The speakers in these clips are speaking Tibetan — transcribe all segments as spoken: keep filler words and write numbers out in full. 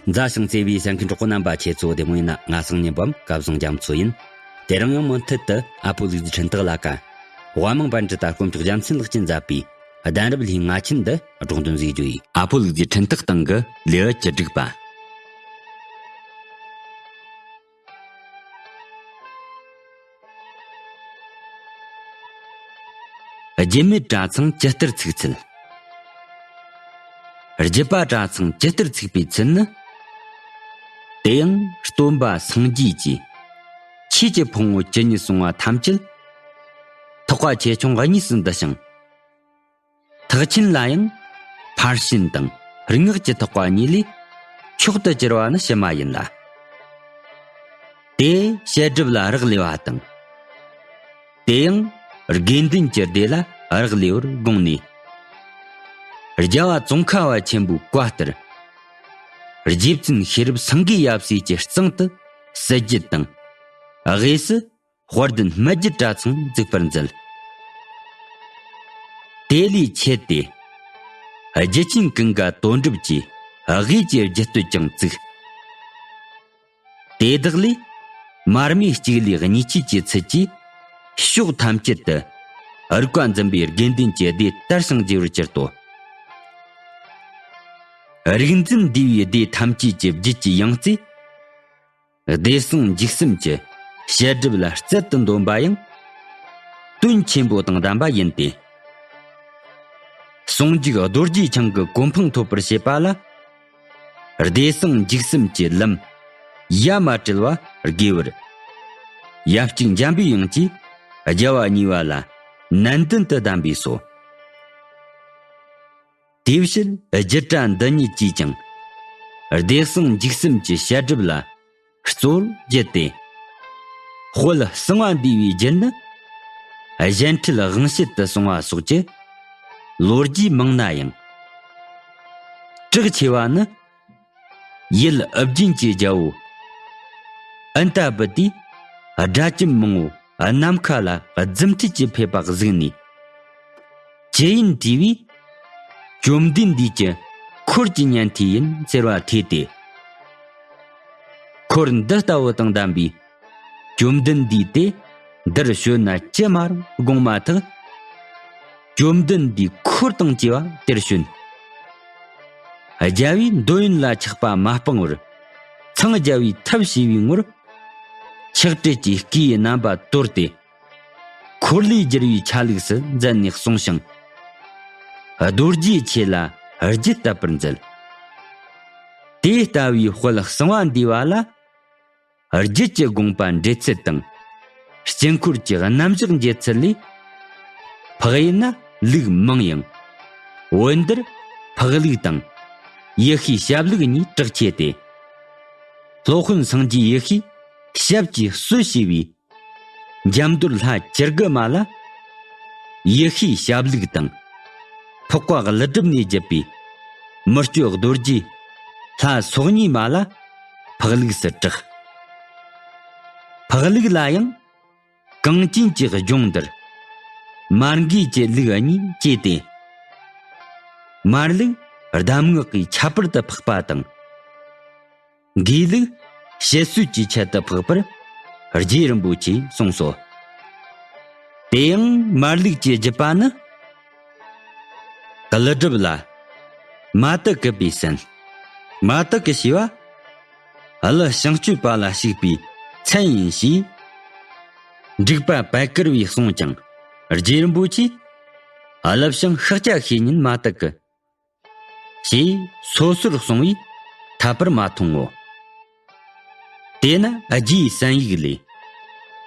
མཛའ་ཞིང་བརྩེ་བའི་གསན་མཁན་གྲོགས་པོ་རྣམ་པ། ཁྱེད་ཚོ་བདེ་མོ་ཡིན་ན། ང་སང་ཉིན་བམ་སྐལ་བཟང་རྒྱ་མཚོ་ཡིན། དེ་རིང་ཡང་མུ་མཐུད་དུ་ཨ་ཕོ་ལུག་རྫི་འཕྲིན་སྟེགས་ལ་ཀ་དབའ་མང་པཎ་ཌི་ཏ་དཀོན་མཆོག་རྒྱལ་མཚན་ལགས་ཀྱིས་མཛད་པའི་གདན་རབས་ལྷའི་ང་ཆེན་འདི་སྒྲོག་འདོན་ཞུ་རྒྱུ་ཡིན། ཨ་ཕོ་ལུག་རྫི་འཕྲིན་སྟེགས་སྟེང་གི་ལེའུ་བཅུ་དྲུག་པ། རྒྱུ་མེད་གྲྭ་ཚང་ཇི་ལྟར་ཚུགས་ཚུལ། རྒྱུད་པ་གྲྭ་ཚང་ཇི་ལྟར་ཚུགས་པའི་ཚུལ་ནི། དེ་ཡང་སྟོན་པ་སངས་རྒྱས་ཀྱིས་ཆོས་ཀྱི་ཕུང་པོ་ཇི་སྙེད་གསུངས་པ་ཐམས་ཅད་ཐེག་པ་ཆེ་ཆུང་གཉིས་སུ་འདུ་ཞིང་། ཐེག་ཆེན་ལ་ཡང་ཕར་ཕྱིན་དང་སྔགས་ཀྱི་ཐེག་པ་གཉིས་ལས་མཆོག་ཏུ་གྱུར་པ་ནི་ཕྱི་མ་ཡིན་ལ། དེ་བཤད་སྒྲུབ་ལ་རག་ལས་པ་དང་། དེ་ཡང་དགེ་འདུན་གྱི་སྡེ་ལ་རག་ལས་པར་དགོངས་ནས། རྒྱལ་བ་ཙོང་ཁ་པ་ཆེན་པོའི་བཀའ་ལྟར། རྗེ་བཙུན་ཤེས་རབ་སེང་གེ་ཡབ་སྲས་ཀྱི་གཙང་དུ་ཟིལ་བརྒྱུད་དང་། དབུས་སུ་དཔལ་ལྡན་སྨད་རྒྱུད་གྲྭ་ཚང་འཛུགས་པར་མཛད། དེ་ལས་ཆད་དེ། རྒྱུད་ཆེན་ཀུན་དགའ་དོན་གྲུབ་ཀྱིས་དབུས་ཀྱི་རྒྱུད་སྟོད་ཀྱང་བཙུགས། དེ་དག་ལས་མར་མེ་གཅིག་ལས་གཉིས་མཆེད་ཀྱི་ཚུལ་གྱིས་ཕྱོགས་ཐམས་ཅད་དུ་རིག་པ་འཛིན་པའི་དགེ་འདུན་གྱི་སྡེ་དར་ཞིང་རྒྱས་པར་གྱུར་ཏོ། རིག་འཛིན་འདུས་པའི་སྡེ་ཐམས་ཅད་ཀྱི་རྒྱུད་ཀྱི་ཡང་རྩེ། བདེ་གསང་འཇིགས་གསུམ་གྱི་བཤད་སྒྲུབ་ལ་རྩལ་དུ་འདོན་པ་ཡང་དོན་ཆེན་པོ་དང་ལྡན་པ་ཡིན་ཏེ། ཟུང་འཇུག་རྡོ་རྗེ་འཆང་གི་གོ་འཕང་ཐོབ་པར་བྱེད་པ་ལ། བདེ་གསང་འཇིགས་གསུམ་གྱི་ལམ་ཡ་མ་བྲལ་བ་དགོས་པར། ཡབ་གཅིག་འཇམ་པའི་དབྱངས་ཀྱིས་རྒྱལ་བ་གཉིས་པ་ལ་ནན་ཏན་དུ་གདམས་པས་སོ། དེའི་ཕྱིར་རྒྱུད་གྲྭ་འདི་ཉིད་ཀྱིས་ཀྱང་བདེ་གསང་འཇིགས་གསུམ་གྱི་བཤད་སྒྲུབ་ལ་གཙོ་བོར་བརྒྱུད་དེ། དཔལ་གསང་བ་འདུས་པའི་རྒྱུད་ནི་གཞན་འཕྲུལ་དབང་བྱེད་དུ་སོང་བ་སོགས་ཀྱི་ལོ་རྒྱུས་མང་ན་ཡང་། གྲགས་ཆེ་བ་ནི། ཡུལ་ཨུ་རྒྱན་གྱི་རྒྱལ་པོ་ཨནྟ་པུ་ཏིས་སྒྲ་གྱུར་མང་པོ་ནམ་མཁའ་ལ་རྫུ་འཕྲུལ་གྱིས་ཕེབས་པ་གཟིགས་ནས། ཇི་ཡིན་དྲིས་པས། བཅོམ་ལྡན་འདས་ཀྱི་འཁོར་གྱི་ཉན་ཐོས་ཡིན་ཟེར་བ་ཐོས་ཏེ། འཁོར་འདི་ལྟ་བུ་དང་ལྡན་པའི་བཅོམ་ལྡན་འདས་དེ་འདིར་བྱོན་ན་ཅི་མ་རུང་དགོངས་མ་ཐག་བཅོམ་ལྡན་འདས་འཁོར་དང་བཅས་པ་དེར་བྱོན། རྒྱལ་བས་འདོད་ཡོན་ལ་ཆགས་པ་མ་སྤངས་པར། འཚང་རྒྱ་བའི་ཐབས་བྱས་པའི་ངོར། ཆགས་བྲལ་གྱི་སྐུའི་རྣམ་པ་དོར་ཏེ། འཁོར་ལོས་སྒྱུར་བའི་ཆ་ལུགས་སུ་མཛད་ནས་གསུངས་ཤིང་། རྡོ་རྗེ་ཆོས་ལ་རྒྱུད་བཏབ་པར་མཛད། དེ་ལྟ་བུའི་དཔལ་གསང་བ་འདུས་པ་ལ། རྒྱུད་ཀྱི་དགོངས་པ་འགྲེལ་ཚུལ་དང་། དཀྱིལ་འཁོར་གྱི་རྣམ་གཞག་འབྱེད་ཚུལ་ལས། འཕགས་ཡུལ་ན་ལུགས་མང་ཡང་། བོད་འདིར་འཕགས་ལུགས་དང་། ཡེ་ཤུའི་ཞབས་ལུགས་གཉིས་གྲགས་ཆེ་སྟེ། སློབ་དཔོན་སངས་རྒྱས་ཡེ་ཤུས་ཞབས་ཀྱིས་སྲོལ་ཕྱེ་བའི། འཇམ་རྡོར་ལྷ་བཅུ་དགུ་མ་ལ། ཡེ་ཤུའི་ཞབས་ལུགས་དང་། འཕགས་པ་ཀླུ་སྒྲུབ་ནས་བརྒྱུད་པའི། མི་བསྐྱོད་རྡོ་རྗེ་ལྷ་ཚོགས་གཉིས་མ་ལ། འཕགས་ལུགས་སུ་གྲགས། འཕགས་ལུགས་ལ་ཡང་། གངས་ཅན་གྱི་ལྗོངས་འདིར། མར་འགོས་ཀྱི་ལུགས་གཉིས་སྐྱེས་ཏེ། མར་ལུགས་གདམས་ངག་གི་ཁྱད་པར་དུ་འཕགས་པ་དང་། འགོས་ལུགས་བཤད་སྲོལ་གྱི་ཆེད་དུ་འཕགས་པར་རྗེ་རིན་པོ་ཆེས་གསུངས་སོ། དེ་ཡང་མར་ལུགས་ཀྱི་རྒྱུད་པ་ནི། ཀླུ་སྒྲུབ་ལ་མ་ཏི་ཀུ་པས་གསན། མ་ཏི་ཀུ་ཞེས་པ། ཀླུ་བྱང་སྤྱོད་པ་ལ་ཞུགས་པའི་མཚན་ཡིན་ཞེས། འབྲུག་པ་པད་དཀར་བས་གསུངས་ཀྱང་རྗེ་རིན་པོ་ཆེས། ཀླུ་བྱང་ཤཱཀྱ་བཤེས་གཉེན་མ་ཏི་ཀུ། ཞེས་སོ་སོར་གསུངས་པས་ཐར་པར་མ་མཐོང་ངོ་། དེས་ན་རྗེའི་གསན་ཡིག་ལས།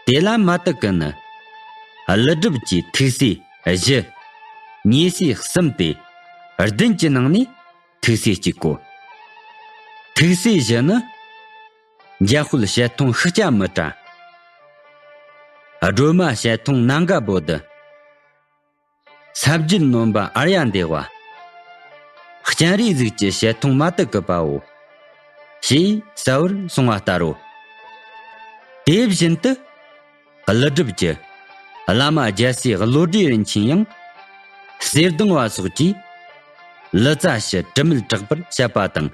དེ་ལ་མ་ཏི་ཀུ་ནི། ཀླུ་སྒྲུབ་ཀྱི་ཐུགས་སྲས་བཞི། ཉེ་སྲས་གསུམ་སྟེ། བདུན་གྱི་ནང་ནས་ཐུགས་སྲས་གཅིག་གོ། ཐུགས་སྲས་བཞི་ནི། འཇམ་དཔལ་བཤད་ཐུང་ཤཱཀྱ་མུ་ཏྲ། སྒྲོལ་མ་བཤད་ཐུང་ནཱ་ག་བོ་དྷི། ས་བརྒྱུད་ནོན་པ་ཨཱརྱ་དེ་ཝ། སྤྱན་རས་གཟིགས་ཀྱི་བཤད་ཐུང་མ་ཏི་ཀུ་པའོ། ཞེས་གསལ་བར་གསུངས་པ་ལྟར་རོ། དེ་བཞིན་དུ། ཀླུ་སྒྲུབ་ཀྱི་བླ་མ་རྒྱལ་སྲས་བློ་གྲོས་རིན་ཆེན་ཡང་། གསེར་སྡོང་བ་སོགས་ཀྱིས་ལི་ཙཱ་བྱི་དྲི་མེད་གྲགས་པར་བཤད་པ་དང་།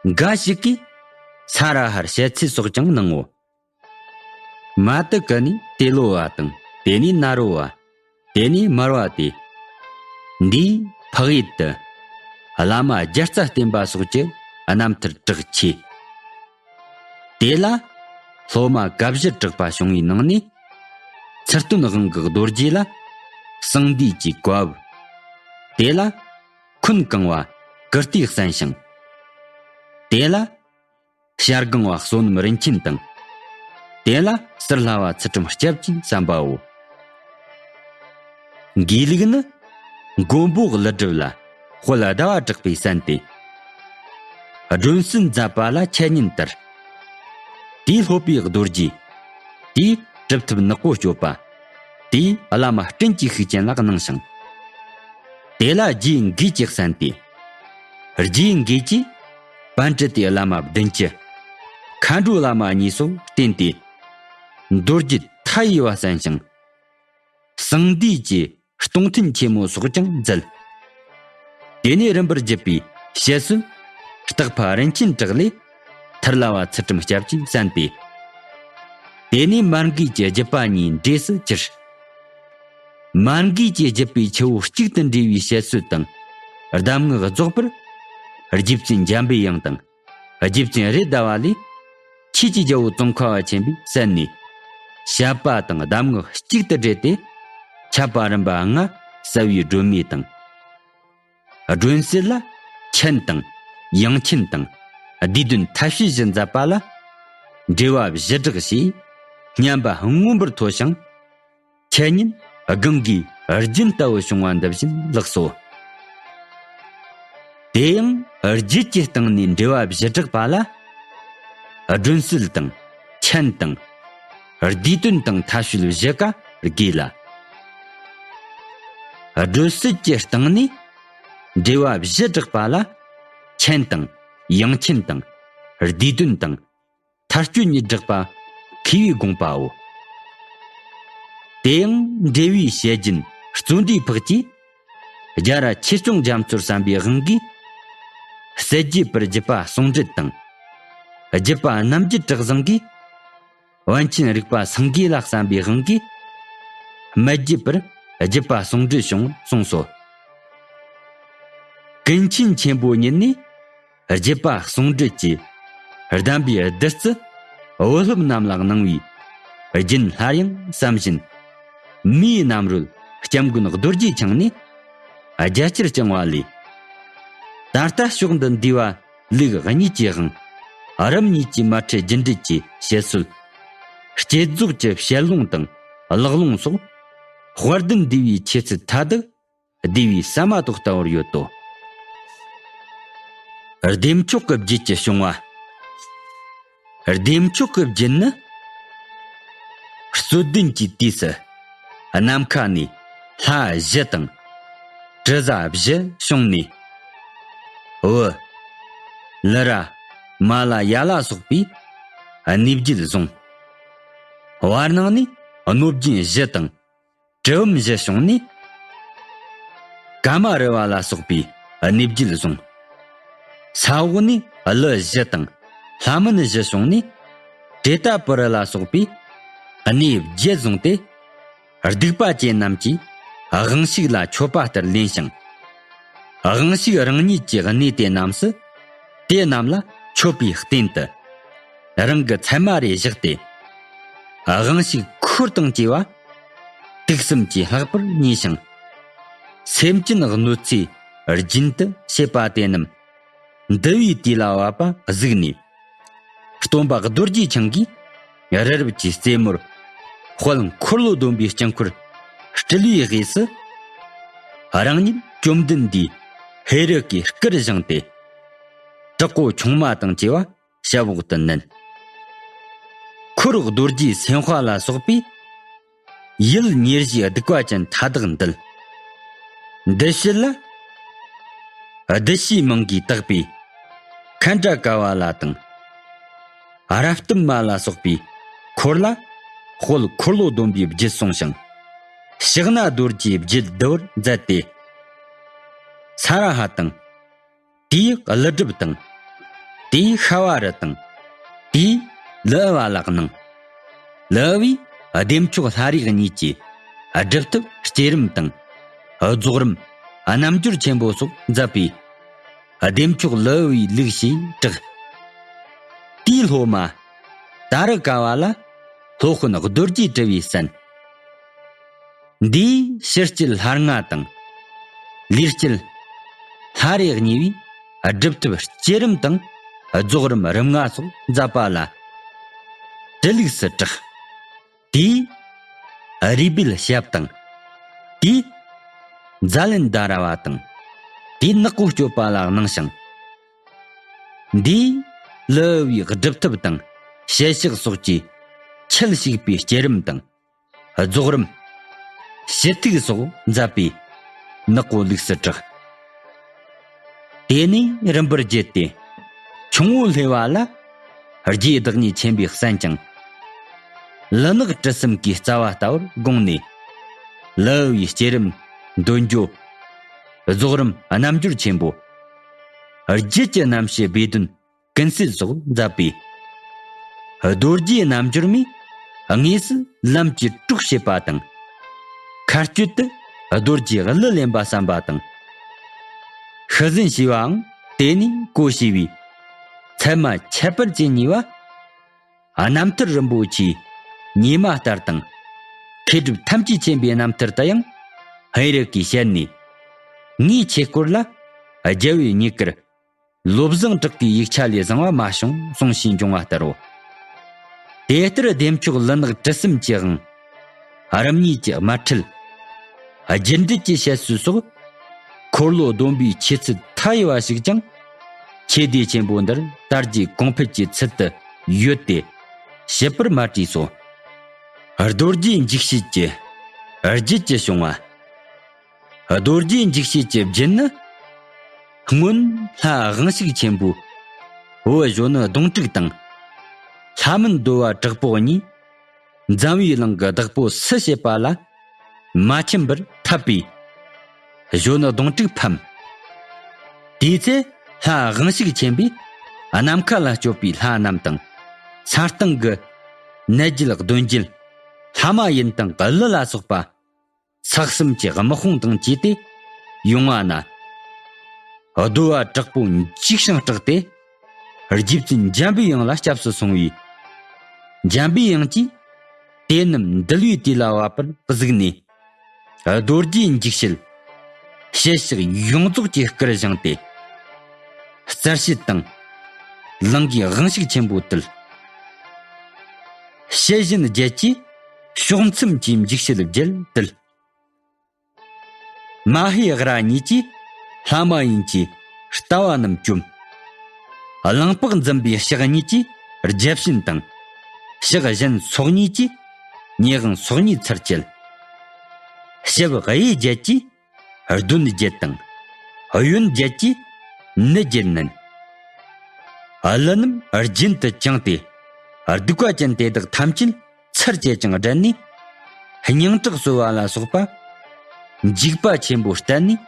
འགའ་ཞིག་གིས་ས་ར་ཧར་བཤད་ཚུལ་སོགས་ཀྱང་སྣང་ངོ་། མ་ཏི་ཀི་ནས་ཏེ་ལོ་བ་དང་། དེ་ནས་ན་རོ་བ། དེ་ནས་མར་བ་སྟེ། འདིས་འཕགས་ཡུལ་དུ་བླ་མ་བརྒྱ་རྩ་བསྟེན་པ་སོགས་ཀྱི་རྣམ་ཐར་གྲགས་ཆེ། དེ་ལ་སློབ་མ་ཀ་བཞི་གྲགས་པ་བྱུང་བའི་ནང་ནས། ཚུར་སྟོན་དབང་གི་རྡོ་རྗེ་ལ་གསང་འདུས་ཀྱི་བཀའ་བབས། དེ་ལ་འཁོན་བཀང་བ་ཀིརྟིས་གསན་ཞིང་། དེ་ལ་བྱ་སྒང་བ་བསོད་ནམས་རིན་ཆེན་དང་། དེ་ལ་ཟུར་ལྷ་བ་ཚུལ་ཁྲིམས་སྐྱབས་ཀྱིས་གསན་པའོ། དགེ་ལུགས་ནི་མགོན་པོ་ཀླུ་སྒྲུབ་ལ་དཔལ་ཟླ་བ་གྲགས་པས་གསན་ཏེ། སྒྲོན་གསལ་མཛད་པ་ལ་འཆད་ཉན་ལྟར། དེའི་སློབ་པའི་རྡོ་རྗེ། དེས་གྲུབ་ཐོབ་ནག་པོ་སྤྱོད་པ། དེས་བླ་མ་སྤྲིན་གྱི་ཤུགས་ཅན་ལ་གནང་ཞིང་། དེ་ལ་རྗེ་འགོས་ཀྱིས་གསན་ཏེ། རྗེ་འགོས་ཀྱིས་པཎ་ཌི་ཏའི་བླ་མ་བདུན་ཅུ། མཁའ་འགྲོའི་བླ་མ་གཉིས་སོགས་བསྟེན་ཏེ། མདོ་རྒྱུད་མཐའ་ཡས་པ་གསན་ཞིང་། གསང་འདུས་ཀྱི་སྟོང་ཐུན་ཆེན་མོ་སོགས་ཀྱང་མཛད། དེ་ནས་རིམ་པར་བརྒྱུད་པའི་བཤད་སྲོལ་སྟག་ཕ་རིན་ཆེན་གྲགས་ལས་ཐར་ལ་བ་ཚུལ་ཁྲིམས་སྐྱབས་ཀྱིས་གསན་ཏེ། དེ་ནས་མར་འགོས་ཀྱི་བརྒྱུད་པ་གཉིས་འདྲེས་སུ་གྱུར། མར་འགོས་ཀྱི་བརྒྱུད་པའི་ཆུ་བོ་གཅིག་ཏུ་འདྲེས་པའི་བཤད་སྲོལ་དང་གདམས་ངག་རྫོགས་པར་རྗེ་བཙུན་འཇམ་པའི་དབྱངས་དང་། རྗེ་བཙུན་རེད་མདའ་བ་ལས་ཆོས་ཀྱི་རྒྱལ་པོ་ཙོང་ཁ་པ་ཆེན་པོས་གསན་ནས། བཤད་པ་དང་གདམས་ངག་གཅིག་ཏུ་སྦྲེལ་ཏེ། འཆད་པ་རིམ་པ་ལྔ་གསལ་བའི་སྒྲོན་མེ་དང་། སྒྲོན་གསལ་ལ་མཆན་དང་། དབྱངས་མཆན་དང་། བསྡུས་དོན་མཐའ་དཔྱོད་བཞི་མཛད་པ་ལ། འགྲེལ་པ་བཞི་སྦྲགས་ཞེས་སྙན་པ་མངོན་པར་མཐོ་ཞིང་། འཆད་ཉན་སྒང་གའི་རྒྱུན་ལྟ་བུ་བྱུང་བ་འདི་བཞིན་ལགས་སོ། དེ་ཡང་རྒྱུད་ཀྱི་སྟེང་ནས་འགྲེལ་པ་བཞི་སྦྲགས་པ་ལ། སྒྲོན་གསལ་དང་། མཆན་དང་། བསྡུས་དོན་དང་མཐའ་དཔྱོད་བཞི་ཀ་དགོས་ལ། སྒྲོན་གསལ་གྱི་སྟེང་ནས་འགྲེལ་པ་བཞི་སྦྲགས་པ་ལ། མཆན་དང་། དབྱངས་མཆན་དང་། བསྡུས་དོན་དང་། མཐའ་དཔྱོད་གཉིས་སྦྲགས་པ་མཁས་པའི་དགོངས་པའོ། དེ་ཡང་འགྲེལ་པའི་བཤད་རྒྱུན་གཙོ་འདུས་འཕགས་ཀྱིས། རྒྱལ་ར་ཆོས་སྐྱོང་རྒྱ་མཚོར་གསན་པའི་དབང་གིས། གསལ་རྒྱས་པར་བརྒྱུད་པ་ཟུང་འབྲེལ་དང་། བརྒྱུད་པ་རྣམ་འབྱེད་གྲགས་བཟང་གིས། པཎ་ཆེན་རིག་པ་སེང་གེ་ལ་གསན་པའི་དབང་གིས། སྨད་རྒྱུད་པར་བརྒྱུད་པ་ཟུང་འབྲེལ་བྱུང་གསུངས་སོ། ཀུན་མཁྱེན་ཆེན་པོ་ཉིད་ནས། རྒྱུད་པ་ཟུང་འབྲེལ་གྱི་གདམས་པའི་བདུད་རྩི་བུ་སློབ་རྣམས་ལ་གནང་བའི་རྒྱུན་སླར་ཡང་བསམ་བཞིན། མིའི་རྣམ་རོལ་སྐྱབས་མགོན་རྡོ་རྗེ་འཆང་ནས་རྒྱ་ཆེར་བསྐྱངས་པ་ལས། ད་ལྟ་ཕྱོགས་འདི་འདུས་པ་ལུགས་གཉིས་ཀྱི་དབང་། རིམ་གཉིས་ཀྱིས་མ་འཕྲད་རྒྱུན་འབྲེལ་གྱི་བཤད་སྲོལ། བསྐྱེད་རྫོགས་ཀྱི་བཤད་ལུང་དང་ཀློག་ལུང་སོགས། དཔལ་ལྡན་འདུས་པའི་ཆོས་ཚུལ་མཐའ་དག་བསྡུས་པའི་ཟ་མ་ཏོག་ལྟ་བུར་ཡོད་དོ། བདེ་མཆོག་གི་རྒྱུད་ཀྱི་བྱུང་བ། བདེ་མཆོག་གི་རྒྱུད་ནི། རྩོད་ལྡན་གྱི་དུས་སུ་ནམ་མཁའ་ནས་ལྷ་བཞི་དང་། དྲི་ཟ་བཞི་བྱུང་ནས། བུ། ལི་ར། མ་ལ་ཡ་ལ་སོགས་པའི་གནས་བརྒྱད་བཟུང་། བར་སྣང་ནས་གནོད་སྦྱིན་བཞི་དང་། གྲུལ་བུམ་བཞི་བྱུང་ནས། ཀ་མ་རུ་བ་ལ་སོགས་པའི་གནས་བརྒྱད་བཟུང་། ས་འོག་ནས་ཀླུ་བཞི་དང་ལྷ་མིན་བཞི་བྱུང་ནས། ཀྲེ་ཏ་པུ་རི་ལ་སོགས་པའི་གནས་བརྒྱད་བཟུང་སྟེ། སྡིག་པ་ཅན་རྣམས་ཀྱིས་དབང་ཕྱུག་ལ་མཆོད་པ་ལྟར་ལེན་ཞིང་། དབང་ཕྱུག་རང་ཉིད་ཀྱི་གནས་དེ་རྣམས་སུ་དེ་རྣམས་ལ་མཆོད་པའི་རྟེན་དུ་རང་གི་མཚན་མ་རེ་བཞག་སྟེ། དབང་ཕྱུག་འཁོར་དང་བཅས་པ་དུག་གསུམ་གྱིས་ལྷག་པར་མཉེས་ཤིང་། སེམས་ཅན་གནོད་འཚེ་རྒྱུན་དུ་བྱེད་པ་དེ་རྣམས་འདུལ་བའི་དུས་ལ་བབ་པ་གཟིགས་ནས། སྟོན་པ་རྡོ་རྗེ་འཆང་གིས་རི་རབ་ཀྱི་རྩེ་མོར་དཔལ་འཁོར་ལོ་སྡོམ་པའི་དཀྱིལ་འཁོར་སྤྲུལ་བའི་དབུས་སུ། རང་ཉིད་བཅོམ་ལྡན་འདས་ཧེ་རུ་ཀའི་སྐུར་བཞེངས་ཏེ། དྲག་པོ་ཆུང་མ་དང་བཅས་པ་ཞབས་འོག་ཏུ་མནན། འཁོར་རྡོ་རྗེ་སེམས་དཔའ་ལ་སོགས་པས། ཡུལ་ཉེར་བཞིའི་སྡིག་པ་ཅན་མཐའ་དག་འདུལ། འདི་ཕྱིར་ལ། བདུད་བཞིའི་མིང་གིས་བཏགས་པའི་ཁཎྜ་ཀ་པ་ལ་དང་། རབ་གཏུམ་མ་ལ་སོགས་པའི་འཁོར་ལ་དཔལ་འཁོར་ལོ་སྡོམ་པའི་རྒྱུད་གསུངས་ཤིང་། ཕྱག་ན་རྡོ་རྗེའི་རྒྱུད་བསྡུ་བར་མཛད་དེ། ས་ར་ཧ་དང་། དེའི་ཀླུ་སྒྲུབ་དང་ དེའི་ཤ་བ་རི་དང་། དེའི་ལི་ཨུ་བ་ལ་གནང་། ལི་ཨུ་བས་བདེ་མཆོག་ལྷ་རིགས་གཉིས་ཀྱི་སྒྲུབ་ཐབས་བསྐྱེད་རིམ་དང་། རྫོགས་རིམ་རྣལ་འབྱོར་ཆེན་པོ་སོགས་མཛད་པས། བདེ་མཆོག་ལི་ཨུ་བའི་ལུགས་ཞེས་གྲགས། དེའི་སློབ་མ་ཏཱ་རུ་ཀ་བ་ལ་སློབ་དཔོན་རྡོ་རྗེ་གྲུ་པས་གསན། འདིས་ཕྱི་སྐྱིད་ལྷ་ལྔ་དང་། ལུས་སྐྱིད་ལྷ་རེ་གཉིས་པའི་སྒྲུབ་ཐབས་བསྐྱེད་རིམ་དང་རྫོགས་རིམ་རིམ་ལྔ་སོགས་མཛད་པ་ལ་དྲུལ་ལུགས་སུ་གྲགས། དེས་རུས་སྦལ་ཞབས་དང་། དེས་ཛ་ལན་ད་ར་བ་དང་། དེས་ནག་པོ་གཅོད་པ་ལ་གནང་ཞིང་། འདིས་ལི་ཨུ་བའི་སྒྲུབ་ཐབས་དང་ཞལ་ཕྱག་སོགས་ཀྱི་ཁྱད་ཞིག་པའི་བསྐྱེད་རིམ་དང་། རྫོགས་རིམ། ཞི་ཐུག་སོགས་མཛད་པས་ནག་པོ་ལུགས་སུ་གྲགས། དེ་ནས་རིམ་པར་བརྒྱུད་དེ། ཁྱུང་པོ་ལྷེ་བ་ལ་རྒྱས་བདག་ཉིད་ཆེན་པོས་གསན་ཅིང་། ལི་ནག་གྲི་གསུམ་གྱི་རྩ་བ་ལྟ་བུར་དགོངས་ནས། ལི་ཨུ་བའི་བསྐྱེད་རིམ་འདོན་རྒྱུ། རྫོགས་རིམ་རྣལ་འབྱོར་ཆེན་པོ། རྒྱུད་ཀྱི་རྣམ་བཤད་སྦས་དོན་ཀུན་གསལ་སོགས་མཛད་པས། རྡོ་རྗེ་རྣལ་འབྱོར་མས་དངོས་སུ་ལམ་གྱི་གྲོགས་བྱེད་པ་དང་། མཁའ་སྤྱོད་དུ་རྡོ་རྗེ་གླུ་ལེན་པ་བསམ་པ་དང་། ཤི་ཟིན་བྱས་པའང་དེ་ནས་གོ་ཤེས་པའི་ཚད་མ་ཁྱད་པར་ཅན་གཉིས་པ། རྣམ་ཐར་རིན་པོ་ཆེའི་ཉི་མ་ལྟར་དང་། མཁས་གྲུབ་ཐམས་ཅད་མཁྱེན་པའི་རྣམ་ཐར་དུ་ཡང་ཧེ་རུ་ཀའི་ཞལ་ནས། ངའི་ཆོས་སྐོར་ལ་རྒྱལ་བའི་མྱུ་གུར། བློ་བཟང་གྲགས་པའི་ཡིག་ཆ་ལས་བཟང་བ་མ་བྱུང་གསུངས་ཞེས་འབྱུང་བ་ལྟར་རོ། དེ་ལྟར་བདེ་མཆོག་ལི་ནག་གྲི་གསུམ་གྱི་དབང་། རིམ་གཉིས་ཀྱི་དམར་ཁྲིད། རྒྱུ་འབྲས་ཀྱི་བཤད་སྲོལ་སོགས། འཁོར་ལོ་སྡོམ་པའི་ཆོས་ཚུལ་མཐའ་ཡས་པ་ཞིག་ཀྱང་། ཆོས་སྡེ་ཆེན་པོ་འདིར་དར་རྒྱས་གོང་འཕེལ་གྱི་ཚུལ་དུ་ཡོད་དེ། ཞིབ་པར་མ་བྲིས་སོ། རྡོ་རྗེ་འཇིགས་བྱེད་ཀྱི་རྒྱུད་ཀྱི་བྱུང་བ། རྡོ་རྗེ་འཇིགས་བྱེད་ཀྱི་རྒྱུད་ནི། སྔོན་ལྷ་དབང་ཕྱུག་ཆེན་པོའི་བུ་གཞོན་ནུ་གདོང་དྲུག་དང་། ལྷ་མིན་འདུལ་བ་དྲག་པོ་གཉིས། འཛམ་བུའི་གླིང་གི་བདག་པོ་སུ་བྱེད་པ་ལ་མ་ཆེན་པར་འཐད་པས། གཞོན་ནུ་གདོང་དྲུག་ཕམ། དེའི་ཚེ་ལྷ་དབང་ཕྱུག་ཆེན་པོས་ནམ་མཁའ་ལ་སྤྱོད་པའི་ལྷ་རྣམས་དང་། ས་སྟེང་གི་ནད་བརྒྱུད་གདོན་བརྒྱུད་ལྷ་མ་ཡིན་དང་ཀླུ་ལ་སོགས་པ། ས་གསུམ་གྱི་དམག་དཔུང་དང་བཅས་ཏེ་ཡོང་བ་ན། གདོལ་བ་དྲག་པོ་འཇིགས་ཤིང་སྐྲག་སྟེ། རྗེ་བཙུན་འཇམ་པའི་དབྱངས་ལ་སྐྱབས་སུ་སོང་བས། འཇམ་པའི་དབྱངས་ཀྱིས་དེ་རྣམས་འདུལ་བའི་དུས་ལ་བབ་པར་གཟིགས་ནས། རྡོ་རྗེ་འཇིགས་བྱེད་ཞལ་ཕྱག་ཡོངས་རྫོགས་ཀྱི་སྐུར་བཞེངས་ཏེ། རྩར་བྱེད་དང་། ལང་ཀའི་དབང་ཕྱུག་ཆེན་པོ་བཏུལ། ཞལ་བཞིན་བརྒྱད་ཀྱིས་ཕྱོགས་མཚམས་ཀྱི་འཇིགས་བྱེད་བརྒྱད་བཏུལ། མ་ཧེ་ཨ་ར་གཉིས་ཀྱིས་ལྷ་མ་ཡིན་གྱི་ལྟ་བ་རྣམས་བཅོམ། གླིང་པགས་འཛིན་པའི་ཕྱག་གཉིས་ཀྱིས་བརྒྱ་བྱིན་དང་། ཕྱག་གཞན་ཚོགས་གཉིས་ཀྱིས་ཉེ་དབང་སོགས་གཉིས་ཚར་བཅད། ཞབས་གཡས་བརྒྱད་ཀྱིས་གདོན་བརྒྱད་དང་། གཡོན་བརྒྱད་ཀྱིས་ནད་བརྒྱད་མནན། ཀླུ་རྣམས་རྒྱུན་དུ་བྱུང་སྟེ། གདུག་པ་ཅན་དེ་དག་ཐམས་ཅད་ཚར་བཅད་ཅིང་བསྒྲལ་ནས། སྙིང་ཁྲག་གསོལ་བ་ལ་སོགས་པ། འཇིགས་པ་ཆེན་པོ་བསྟན་ནས།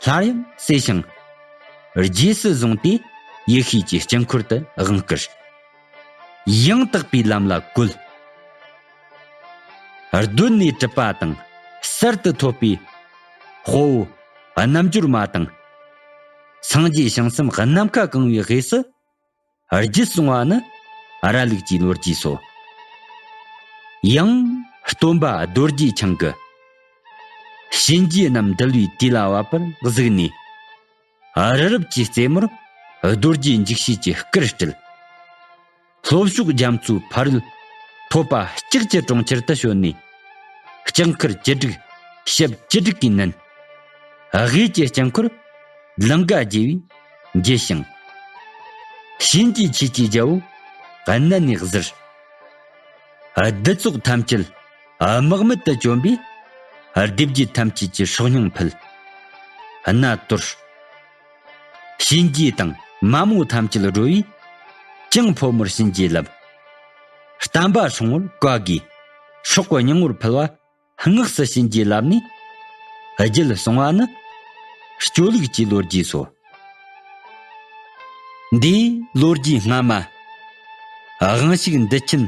སླར་ཡང་བསྲེས་ཤིང་། རྗེས་སུ་བཟུང་སྟེ། ཡེ་ཤེས་ཀྱི་དཀྱིལ་འཁོར་དུ་དབང་བསྐུར། ཡང་དག་པའི་ལམ་ལ་བཀོད། གདོད་ནས་གྲུབ་པ་དང་གསར་དུ་ཐོབ་པའི་དཔའ་བོ་རྣལ་འབྱོར་མ་དང་། སངས་རྒྱས་བྱང་སེམས་ནམ་མཁའ་གང་བའི་དབུས་སུ་རྒྱུད་གསུང་བ་ནི་ར་ལུག་ཅེས་ལོ་རྒྱུས་སོ། ཡང་སྟོན་པ་རྡོ་རྗེ་འཆང་གིས་གཤིན་རྗེ་རྣམས་འདུལ་བའི་དུས་ལ་བབ་པར་གཟིགས་ནས། རི་རབ་ཀྱི་རྩེ་མོར་རྡོ་རྗེ་འཇིགས་བྱེད་ཀྱི་སྐུར་སྤྲུལ། ལྷོ་ཕྱོགས་རྒྱ་མཚོའི་ཕ་རོལ་ཐོད་པ་ལྕགས་ཀྱི་གྲོང་ཁྱེར་དུ་བྱོན་ནས། ལྕགས་མཁར་བཅུ་དྲུག་ཞབས་བཅུ་དྲུག་གིས་མནན། དབུས་ཀྱི་དཀྱིལ་འཁོར་ལང་ཀ་རྒྱས་པས་འགྱེད་ཞིང་། གཤིན་རྗེ་ཆོས་ཀྱི་རྒྱལ་པོ་མནན་ནས་གཟིར། བདུད་ཚོགས་ཐམས་ཅད་དམག་མེད་དུ་བཅོམ་པས། སྡེ་བརྒྱད་ཐམས་ཅད་ཀྱི་སྲོག་སྙིང་ཕུལ། གནད་དོར། གཤིན་རྗེ་དང་མ་མོ་ཐམས་ཅད་སྒྲོལ་བས། ཅང་ཕོ་མོར་གཤིན་རྗེ་བསླབ། བསྟན་པ་སྲུང་བར་བཀའ་བསྒོས། སྲོག་གི་སྙིང་པོར་ཕུལ་བ། སྔགས་སུ་གཤིན་རྗེ་བསླབས་ནས། རྒྱུད་གསུང་བ་ནི། སྤྱོད་ལུགས་ཀྱི་ལོ་རྒྱུས་སོ། འདིའི་ལོ་རྒྱུས་སྔ་མ། དབང་ཕྱུག་འདུལ་ཆེན་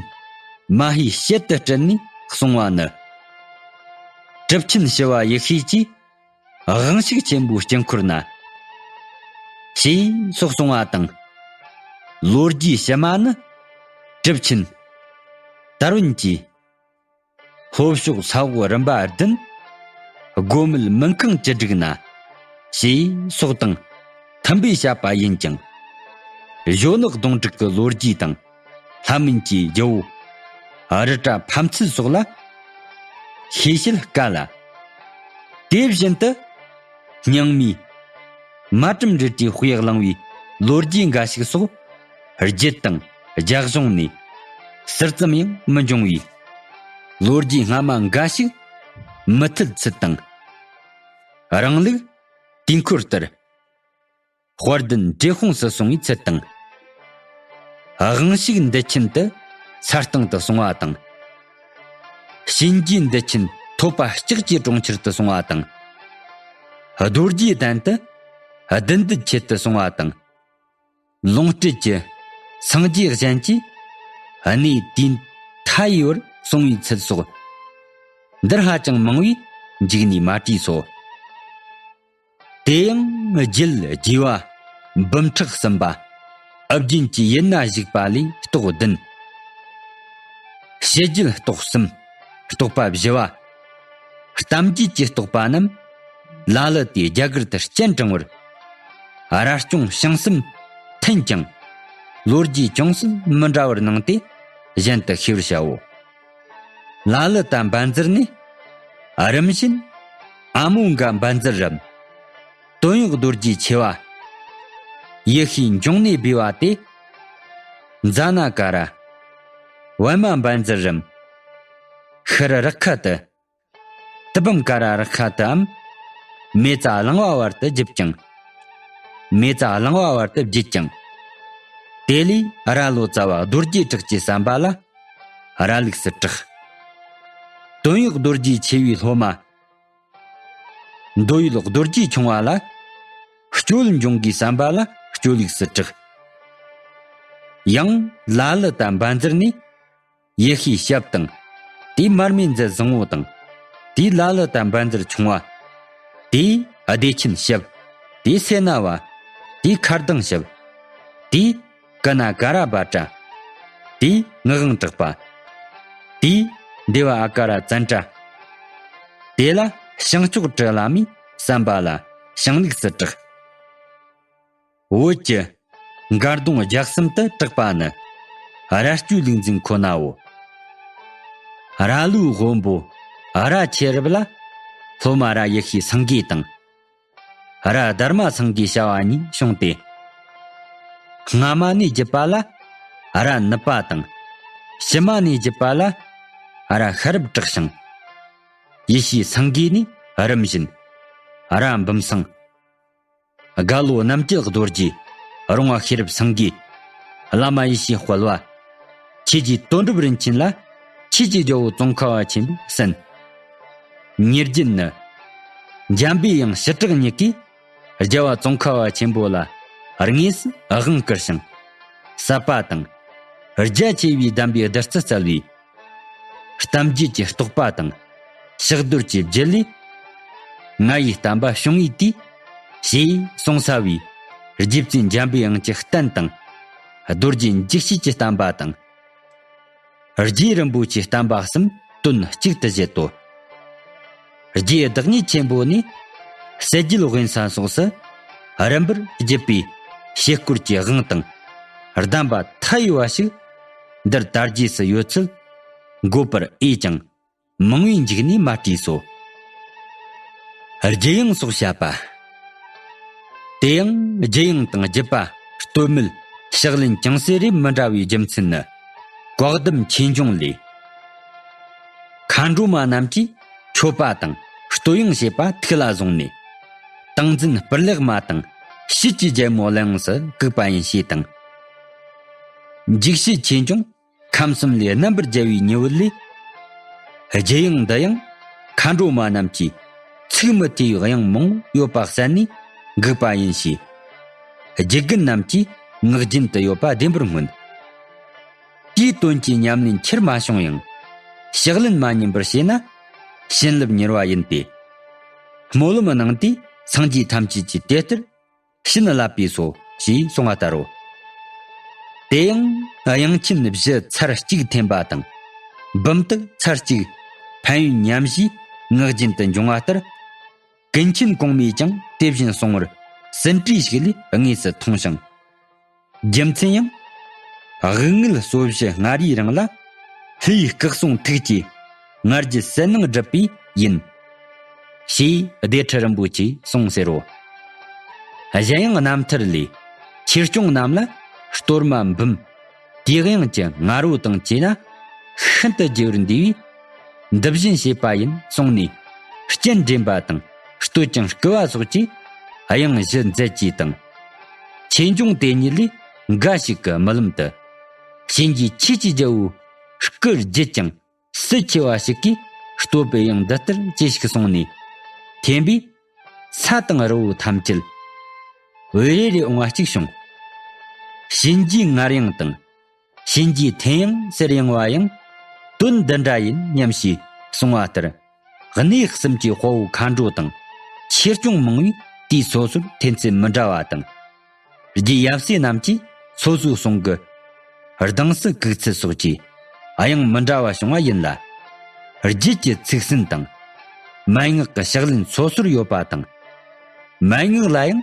མ་ཧེའི་ཞལ་དུ་དྲན་ནས་གསུངས་པ་ནི། གྲུབ་ཆེན་ཞི་བ་ཡེ་ཤེས་ཀྱིས་དབང་ཕྱུག་ཆེན་པོའི་དཀྱིལ་འཁོར་ན། ཞེས་སོགས་གསུངས་པ་དང་། ལོ་རྒྱུས་ཕྱི་མ་ནི། གྲུབ་ཆེན་དར་བན་གྱིས། ལྷོ་ཕྱོགས་ས་འོག་རིམ་པ་བདུན། སྒོ་མེད་མུན་ཁང་བཅུ་དྲུག་ན། ཞེས་སོགས་དང་མཐུན་པའི་བཤད་པ་ཡིན་ཀྱང་། གཞོན་ནུ་གདོང་དྲུག་གི་ལོ་རྒྱུས་དང་། ལྷ་མིན་གྱི་རྒྱལ་པོ་རི་བཀྲ་ཕམ་ཚུལ་སོགས་ལ་ཤེས་བྱེད་དཀའ་ལ། དེ་བཞིན་དུ་སྙིང་མའི་མ་ཏྲམ་རི་ཏྲའི་དཔེ་བླངས་པའི་ལོ་རྒྱུས་འགའ་ཞིག་སོགས། རྒྱུད་དང་རྒྱ་གཞུང་ནས་ཟུར་ཙམ་ཡང་མི་འབྱུང་བའི་ལོ་རྒྱུས་སྔ་མ་འགའ་ཞིག་མུ་མཐུད་ཚུལ་དང་། རང་ལུགས་དུས་འཁོར་ལྟར་དཔལ་ལྡན་འབྲས་སྤུངས་སུ་སོང་བའི་ཚུལ་དང་། དབང་ཕྱུག་འདུལ་ཆེན་དུ་ས་སྟེང་དུ་སོང་བ་དང་། གཤིན་རྗེ་འདུལ་ཆེན་ཐོད་པ་ལྕགས་ཀྱི་གྲོང་ཁྱེར་དུ་སོང་བ་དང་། རྡོ་རྗེ་གདན་དུ་བདུད་འདུལ་ཁྱེར་དུ་སོང་བ་དང་། ལོངས་སྤྲུལ་གྱི་སངས་རྒྱས་གཞན་གྱིས་གནས་དུས་མཐའ་ཡས་པར་སོང་བའི་ཚུལ་སོགས། འདིར་ཧ་ཅང་མང་བས་མཇུག་ནས་མ་བྲིས་སོ། དེ་ཡང་རྒྱུད་རྒྱས་པ་འབུམ་ཕྲག་གསུམ་པ། ཨ་བརྒྱན་གྱི་ཡུལ་ན་བཞུགས་པ་ལས་རྟོགས་བདུན། ཕྱི་རྒྱུད་རྟོགས་གསུམ། རྟོགས་པ་བཞི་བ། གཏམ་རྒྱུད་ཀྱི་རྟོགས་པ་རྣམས། ལ་ལུ་དེའི་རྒྱ་གར་དུ་སྤྱན་དྲངས་པར། ར་སྐྱོང་བྱང་སེམས་མཐུན་ཀྱང་། ལོ་རྒྱུས་ཅུང་ཟད་མི་འདྲ་བར་སྣང་སྟེ་གཞན་དུ་ཤེས་པར་བྱའོ། ལ་ལུ་དང་བཛྲ་ནི། རིམ་བཞིན་ཨ་མོ་ག་བཛྲ་རམ། དོན་ཡོད་རྡོ་རྗེ་ཆེ་བ། ཡེ་ཤེས་འབྱུང་གནས་སྦས་པ་སྟེ། ཛ་ན་ཀ་ར། པདྨ་བཛྲ་རམ། ཤྲཱི་རཀྵ་ཏུ། ཏི་པཾ་ཀ་ར་རཀྵ་ཏུའམ། མེ་བཙའ་གླང་པོ་བར་དུ་བརྒྱུད་ཀྱང་། མེ་བཙའ་གླང་པོ་བར་དུ་བརྒྱུད་ཀྱང་། དེ་ལས་ར་ལོ་ཙཱ་བ་རྡོ་རྗེ་གྲགས་ཀྱི་བསམ་པ་ལ། ར་ལུགས་སུ་གྲགས། དོན་ཡོད་རྡོ་རྗེ་ཆེ་བའི་སློབ་མ། འདོད་ཡོད་རྡོ་རྗེ་ཆུང་བ་ལ། སྤྱོད་འབྱུང་གི་བསམ་པ་ལ་སྤྱོད་ལུགས་སུ་གྲགས། ཡང་ལ་ལུ་དང་བཛྲ་ནི། ཡེ་ཤེས་ཞབས་དང་། དེའི་མར་མེ་མཛད་བཟང་པོ་དང་། དེའི་ལ་ལུ་དང་བཛྲ་ཆུང་བ། དེའི་བདེ་ཆེན་ཞབས། དེའི་སེར་སྣ་བ། དེའི་མཁར་ལྡིང་ཞབས། དེའི་ཀུ་ན་ཀ་ར་བཛྲ། དེའི་ངག་དབང་གྲགས་པ། དེའི་དེ་བ་ཨ་ཀ་ར་ཙནྡྲ། དེ་ལ་བྱང་ཕྱོགས་དྲི་ལ་མའི་བསམ་པ་ལ་བྱང་ལུགས་སུ་གྲགས། བོད་ཀྱི་མགར་གདོང་རྒྱལ་གསུམ་དུ་གྲགས་པ་ནི་ར་སྤྱོད་ལུགས་འཛིན་ཁོ་ནའོ། ར་ལུའི་དབོན་པོ་ར་ཆེ་རབ་ལ་སློབ་མ་ར་ཡེ་ཤེས་སེང་གེ་དང་། ར་དྷརྨ་སེང་གེ་བྱ་བ་གཉིས་བྱུང་སྟེ། སྔ་མ་ནས་བརྒྱུད་པ་ལ་ར་ནུབ་པ་དང་། ཕྱི་མ་ནས་བརྒྱུད་པ་ལ་ར་ཤེས་རབ་གྲགས་ཤིང་། ཡེ་ཤེས་སེང་གེ་ནས་རིམ་བཞིན་ར་འབུམ་སེང་། རྒ་ལོ་རྣམ་བསྐྱེད་རྡོ་རྗེ། རོང་བ་ཤེས་རབ་སེང་གེ། བླ་མ་ཡེ་ཤེས་དཔལ་བ། ཆོས་རྗེ་དོན་གྲུབ་རིན་ཆེན་ལ་ཆོས་ཀྱི་རྒྱལ་པོ་ཙོང་ཁ་བ་ཆེན་པོས་གསན། ཉེར་བརྒྱད་ནི། འཇམ་པའི་དབྱངས་ཞི་དྲག་ཉིད་ཀྱིས་རྒྱལ་བ་ཙོང་ཁ་བ་ཆེན་པོ་ལ་དངོས་སུ་དབང་བསྐུར་ཞིང་། ཟབ་པ་དང་། རྒྱ་ཆེ་བའི་གདམས་པའི་བདུད་རྩི་སྩལ་བས། གཏམ་རྒྱུད་ཀྱི་རྟོགས་པ་དང་། ཕྱག་རྡོར་གྱི་རྒྱུད་ལས། ང་ཡི་བསྟན་པ་བྱུང་བའི་དུས། ཞེས་གསུངས་ས་བའི་རྗེ་བཙུན་འཇམ་པའི་དབྱངས་ཀྱི་བསྟན་དང་། རྡོ་རྗེ་འཇིགས་བྱེད་ཀྱི་བསྟན་པ་དང་། རྗེ་རིན་པོ་ཆེའི་བསྟན་པ་གསུམ་དོན་གཅིག་ཏུ་བཞེད་དོ། རྗེ་བདག་ཉིད་ཆེན་པོ་ནས་གསལ་བརྗོད་དབེན་ས་སོགས་སུ་རིམ་པར་བརྒྱུད་པའི་བྱེད་སྐོར་གྱི་དབང་དང་གདམས་པ་མཐའ་ཡས་པ་ཞིག་འདིར་དར་རྒྱས་སུ་ཡོད་ཚུལ་འགོད་པར་འོས་ཀྱང་མང་བས་མཇུག་ནས་མ་བྲིས་སོ། རྒྱུད་དབྱངས་སོགས་བཤད་པ། དེ་ཡང་རྒྱུད་དབྱངས་དང་བརྒྱུད་པ་སྟོད་སྨད་ཕྱག་ལེན་ཅུང་ཟད་རེ་མི་འདྲ་བའི་རྒྱུ་མཚན་ནི། བཀའ་གདམས་ཆོས་འབྱུང་ལས། མཁའ་འགྲོ་མ་རྣམས་ཀྱིས་མཆོད་པ་དང་བསྟོད་དབྱངས་བྱེད་པ་ཐུགས་ལ་བཟུང་ནས། ཏིང་འཛིན་སྤུར་ལེགས་མ་དང་དཔྱིད་ཀྱི་རྒྱལ་མོ་ལ་ཡང་སུ་བཀུག་པ་ཡིན་ཞེས་དང་། འཇིགས་བྱེད་ཆོས་འབྱུང་ཁམས་གསུམ་ལས་རྣམ་པར་རྒྱལ་བའི་ཉི་འོད་ལས། རྒྱུད་དབྱངས་འདི་ཡང་མཁའ་འགྲོ་མ་རྣམས་ཀྱིས་ཚིག་མི་ཐེ་བའི་དབྱངས་མང་ཡོད་པ་གསན་ནས་བཀུག་པ་ཡིན་ཞེས། རྒྱུད་རྒན་རྣམས་ཀྱིས་ ངག་རྒྱུན་དུ་ཡོད་པ་བདེན་པར་མངོན། དེའི་དོན་གྱི་ཉམས་ལེན་ཁྱེར་མ་བྱུང་ཡང་། ཕྱག་ལེན་མ་ཉམས་པར་བྱས་ན། བྱིན་རླབས་མྱུར་བ་ཡིན་ཏེ། སྨོན་ལམ་གནང་དུས་སངས་རྒྱས་ཐམས་ཅད་ཀྱིས་དེ་ལྟར་བྱིན་བརླབས་པས་སོ། ཞེས་གསུངས་པ་ལྟར་རོ། དེ་ཡང་དབྱངས་ཅན་བཞི་ཚར་གཅིག་འཐེན་པ་དང་། འབུམ་དག་ཚར་གཅིག་ཕན་ཡོན་མཉམ་བཞེས་ངག་རྒྱུན་དུ་འབྱུང་བ་ལྟར། ཀུན་མཁྱེན་གོང་མས་ཀྱང་དེ་བཞིན་གསུང་བར་ཟིན་བྲིས་ཤིག་ལས་དངོས་སུ་མཐོང་ཞིང་། རྒྱུ་མཚན་ཡང་། དབུགས་ངལ་སོ་བཞི་སྔར་ཡི་རིང་ལ། ལྷའི་སྐུ་གསུང་ཐུགས་ཀྱི་ང་རྒྱལ་ཟིལ་གནོན་སྒྲུབ་པས་ཡིན། ཞེས་བདེ་ཁྲི་རིན་པོ་ཆེས་གསུངས་ཟེར་རོ། གཞན་ཡང་རྣམ་ཐར་ལས། ཆོས་སྐྱོང་རྣམས་ལ་གཏོར་མ་འབུམ། དེའི་དབྱངས་ཀྱི་ང་རོ་དང་བཅས་ན། ཤིན་ཏུ་རྒྱས་པར་འདུས་པས། འདི་བཞིན་བྱེད་པ་ཡིན་གསུངས་ནས། སྤྱན་འདྲེན་པ་དང་བསྟོད་ཅིང་བསྐུལ་བ་སོགས་ཀྱིས། དབྱངས་བཞི་མཛད་ཅེས་དང་། ཆོས་འབྱུང་དེ་ཉིད་ལས་འགའ་ཞིག་གི་རྨི་ལམ་དུ། གཤིན་རྗེ་ཆོས་ཀྱི་རྒྱལ་པོའི་སྐུ་བརྗིད་ཅིང་སྲིད་ཆེ་བ་ཞིག་གིས་བསྟོད་པའི་དབྱངས་འདི་ལྟར་ཅི་ཞིག་གསུངས་ནས། འཐེན་པས་ས་དང་རི་བོ་ཐམས་ཅད་འོད་རེ་རེ་འོང་བ་གཅིག་བྱུང་། གཤིན་རྗེའི་ངར་དབྱངས་དང་། གཤིན་རྗེའི་འཐེན་དབྱངས་ཟེར་ཡང་བ་ཡང་དོན་འདི་འདྲ་ཡིན་སྙམ་ཞེས་གསུངས་པ་ལྟར། གནས་གསུམ་གྱི་དཔའ་བོ་མཁའ་འགྲོ་དང་ཆོས་སྐྱོང་མང་བས་དུས་སོ་སོར་འཐེན་ཚུལ་མི་འདྲ་བ་དང་། རྒྱུ་ཡབ་སྲས་རྣམས་ཀྱིས་སོ་སོའི་གསུང་གི་གདངས་སུ་གུག་ཚུལ་སོགས་ཀྱིས་དབྱངས་མི་འདྲ་བ་བྱུང་བ་ཡིན་ལ། རྒྱུད་ཀྱི་ཚིག་ཟིན་དང་། མན་ངག་གི་ཕྱག་ལེན་སོ་སོར་ཡོད་པ་དང་། མན་ངག་ལ་ཡང་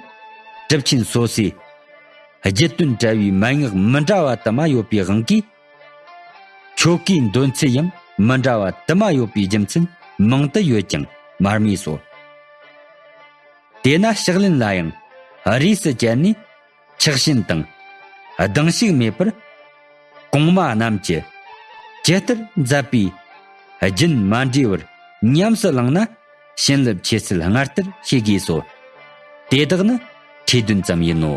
གྲུབ་ཆེན་སོ་སོའི་རྒྱུད་དོན་བྲལ་བའི་མན་ངག་མི་འདྲ་བ་དུ་མ་ཡོད་པའི་དབང་གིས། ཆོ་གའི་འདོན་ཚུལ་ཡང་མི་འདྲ་བ་དུ་མ་ཡོད་པའི་རྒྱུ་མཚན་མང་དུ་ཡོད་ཀྱང་མ་རྨོས་སོ། དེས་ན་ཕྱག་ལེན་ལ་ཡང་རིས་སུ་བཅད་ནས་ཕྱག་ཆེན་དང་གདངས་ཤིག་མེད་པར། གོང་མ་རྣམས་ཀྱིས་ཇི་ལྟར་མཛད་པའི་རྒྱུན་མ་འདྲེས་པར་ཉམས་སུ་བླངས་ན། བྱིན་རླབས་ཆེ་ཚུལ་སྔར་ལྟར་ཤེས་དགོས་སོ། དེ་དག་ནི་ཁྲིད་དོན་ཙམ་ཡིན་ནོ།